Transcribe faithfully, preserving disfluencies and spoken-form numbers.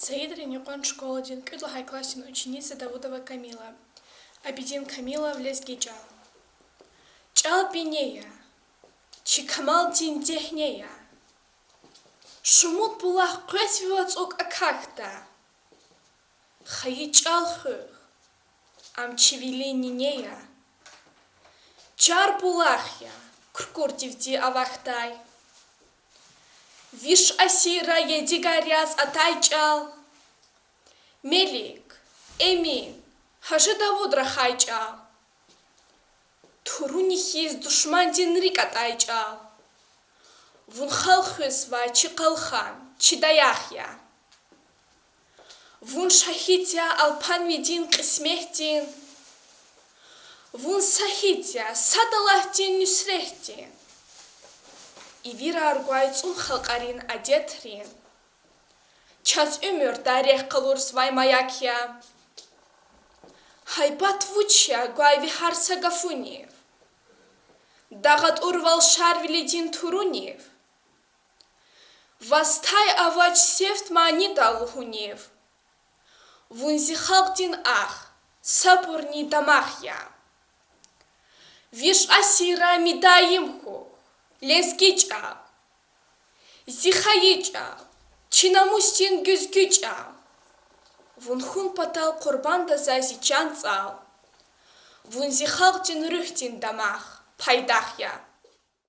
Саидрин юкьван школадин кӀуьд лагьай классдин ученица Давудова Камила. Абидин Камилов. Лезги чӀал. ЧӀал бине я, чи камалдин дегьне я. Шумуд булах къвез ви вацӀук акахьда, хайи чӀал хуьх, ам чи вилин нине я. Чар булах я, куркурдивди авахьдай, виш асирра ядигар яз атай чӀал. Мелик, Эмин, Гьажи Давуд рахай чӀал. Туруни хьиз душмандин рикӀ атӀай чӀал. Вун халкь хуьзвай чи къалхан, чи даях я. Вун шагьид я алпанвидин кьисметдин. Вун сагьид я сад Аллагьдин нуьсретдин. Ивирар гвай цӀун халкьарин адетрин. Чаз уьмуьрда рехъ къалурзавай маяк я. Гьайбат вуч я гвай ви гьар са гафунив, дагъ атӀурвал Шарвилидин турунив? Ваз тай авач сифт манидал лугьунив. Вун зи халкьдин ах, сабурни дамах я. Виш асирра мидаим хьухь, лезги чӀал. Зи хайи чӀал, чи намусдин гуьзгуь чӀал. Вун хьун патал къурбанда за зи чан-цӀал. Вун зи халкьдин руьгьдин дамах, пайдах я.